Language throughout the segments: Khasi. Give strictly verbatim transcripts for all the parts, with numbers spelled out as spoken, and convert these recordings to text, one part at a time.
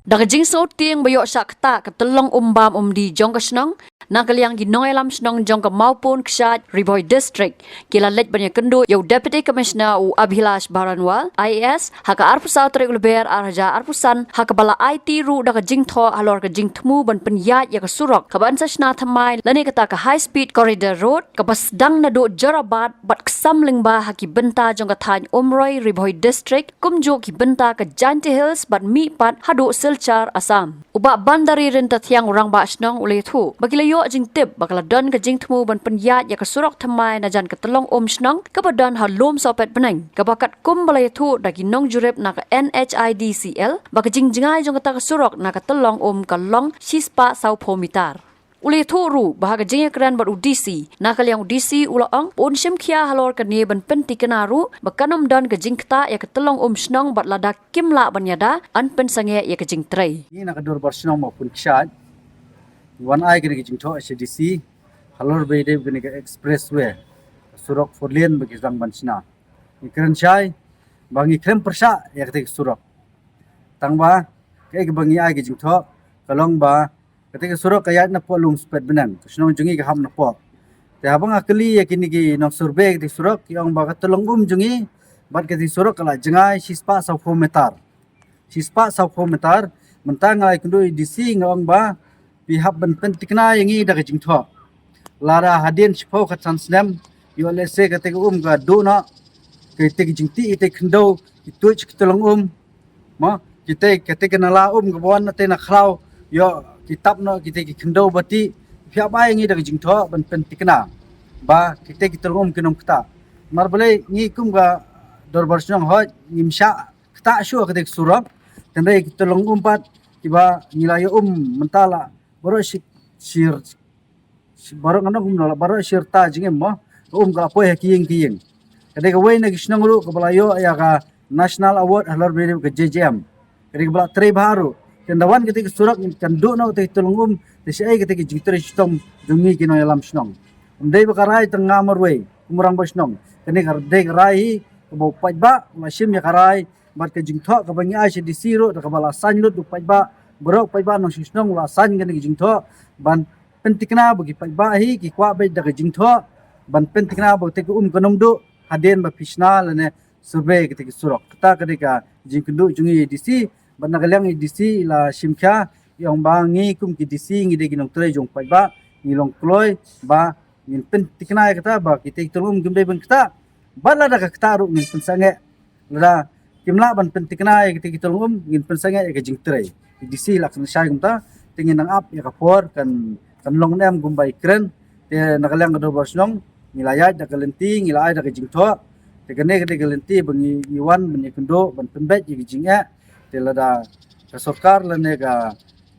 Da ka jingsngewtieng ba ïoh shah ktah ka tyllong um bam um die jong ka shnong, na ka liang ki nongïalam shnong jong ka Mawpun Kshaid, Ri Bhoi District, ki la leit ban ïakynduh ïa u Deputy Commissioner u Abhilash Baranwal, I A S, ha ka arphew saw tarik u Lber ar hajar arphew san, ha kaba la aiti ruh da ka jingthoh halor ka jingthmu ban pynïaid ïa ka surok kaba yn sa shna thymmai lane kata ka High Speed Corridor Road kaba sdang naduh Jorabat bad ksam lyngba ha ki bynta jong ka thaiñ Umroi, Ri Bhoi District, kumjuh ki bynta ka Jaintia Hills bad mih pat haduh Silchar, Assam. U Bah Bandari Ryntathiang, u Rangbah Shnong, u la ïathuh ba ki la ïoh jingtip ba ka la don ka jingthmu ban pynïaid ïa ka surok thymmai na jan ka tyllong um shnong kaba don ha Lum Sohpetbneng, kaba katkum ba la ïathuh da ki nongjurip na ka N H I D C L ba ka jingjngai jong kata ka surok na ka tyllong um ka long shispah sawphew mitar. U la ïathuh ruh ba ha ka jingïakren bad u D C, na ka liang u D C u la ong un shim khia halor kane ban pyntikna ruh ba kan ym don ka jingktah ïa ka tyllong um shnong bad lada kim lah ban ïada, yn pynsangeh ïa ka jingtrei. Ngi na ka Dorbar Shnong Mawpun Kshaid ngi wan ai kane ka jingthoh sha D C halor ba ïadei bad kane ka expressway, ka surok four lane ba ki sdang ban shna. Ngi kren shai ba ngi khlem pyrshah ïa kata ka surok. Tang ba kaei kaba ngi ai ka jingthoh ka long ba kata ka surok ka ïaid napoh Lum Sohpetbneng, ka shnong jong ngi ka hap napoh. Te haba nga kylli ïa kine ki nongsurvey kata ka surok, ki ong ba ka tyllong um jong ngi bad kata ka surok ka la jngai shispah sawphew mitar. Shispah sawphew mitar. Mynta nga la ïakynduh ïa u D C, nga ong ba phi hap ban pyntikna ïa ngi da ka jingthoh. Lada hadien shiphew khatsan snem, ïoh lehse kata ka um ka duh noh, kata ka jingtih, kata ka khyndew, ki tuid sha ka tyllong um. Mo, kita, kita ka nala um kaba wan na te na khlaw, ïoh ki tap noh kita ki khyndew ba tih. Phi hap ai ngi da ka jingthoh ban pyntikna ba kita ki tyllong um kin ym ktah. Namar balei ngi kum ka Dorbar Shnong hooid ngim shah ktah shuh kata ka surok. Hynrei ki tyllong um pat kiba ngi la ïoh um mynta la baroh shi, shir, shi, baroh ngan ong kumno la baroh shirta jingim mo. Ka um ka la poi ha ki ïing ki ïing. Ka dei kawei na ki shnong ruh kaba la ïoh ïa ka National Award halor ba ïadei bad ka J J M. Ka dei kaba la trei bha ruh. Te ynda wan kata ka surok kan duh noh kata ka tyllong um, te shaei kata ka jingtrei shitom jong ngi ki nongïalam shnong. Ym dei ba ka rai tang nga marwei kum u Rangbah Shnong. Kane ka dei ka rai hi kaba u paidbah u la shim ïa ka rai bad ka jingthoh kaba ngi ai sha D C ruh da kaba la sign lut da u paidbah, baroh u paidbah nongshong shnong u la sign kane ka jingthoh ban pyntikna ba ki paidbah hi ki kwah beit da ka jingthoh ban pyntikna ba kata ka um kan ym duh hadien ba phi shna lane survey kata ka surok. Kata ka dei ka jingkynduh jong ngi ïa u D C, bad na ka liang ïa u D C i la shim khia, i ong ba ngi kum ki D C ngi dei ki nongtrei jong u paidbah, ngi long kloi ba ngin pyntikna ïa kata ba kita ki tyllong um kim dei ban ktah. Bad lada ka ktah ruh ngin pynsangeh. Lada kim lah ban pyntikna ïa kita ki tyllong um ngin pynsangeh ïa ka jingtrei. Ka D C la kren shai kumta, te ngin nang ap ïa ka por kan, kan long ne em kumba i kren. Te na ka liang ka Dorbar Shnong ngi la ïaid da ka lynti, ngi la ai da ka jingthoh. Te kane ka dei ka lynti ba ngi, ngi wan ban ïakynduh ban pynbeit ïa ka jingeh. Te lada ka sorkar lane ka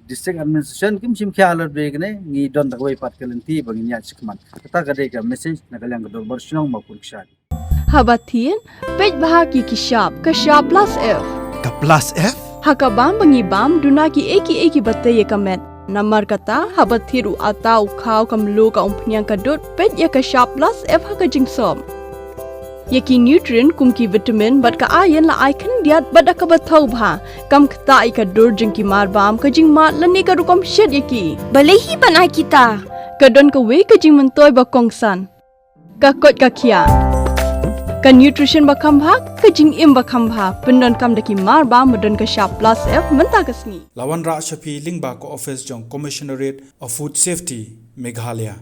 District Administration kim shim khia halor ba kane, ngi don da kawei pat ka lynti ba ngin ïaid shakhmat. Kata ka dei ka message na ka liang ka Dorbar Shnong Mawpun Kshaid. Haba thied, peit bha ïa ki shap, ka shap plus F. Ka plus F? Ha ka bam ba ngi bam, duna kiei kiei kiba tei ïa ka met. Namar kata, haba thied u atta, u khaw, ka mluh, ka umphniang, ka dud, peit ïa ka shap plus F ha ka jingsop. Ïa ki nutrient kum ki vitamin bad ka iron la ai khyndiat bad da kaba thaw bha. Kam ktah ïa ka dur jong ki mar bam, ka jingmad lane ka rukom shet ïa ki. Balei hi ban ai kita? Ka don kawei ka jingmyntoi ba kongsan. Ka koit ka khiah. Ka nutrition ba kham bha, ka jingim ba kham bha. Pyndonkam da ki mar bam ba don ka shap plus F mynta ka sngi. La wanrah sha phi lyngba ka office jong Commissionerate of Food Safety, Meghalaya.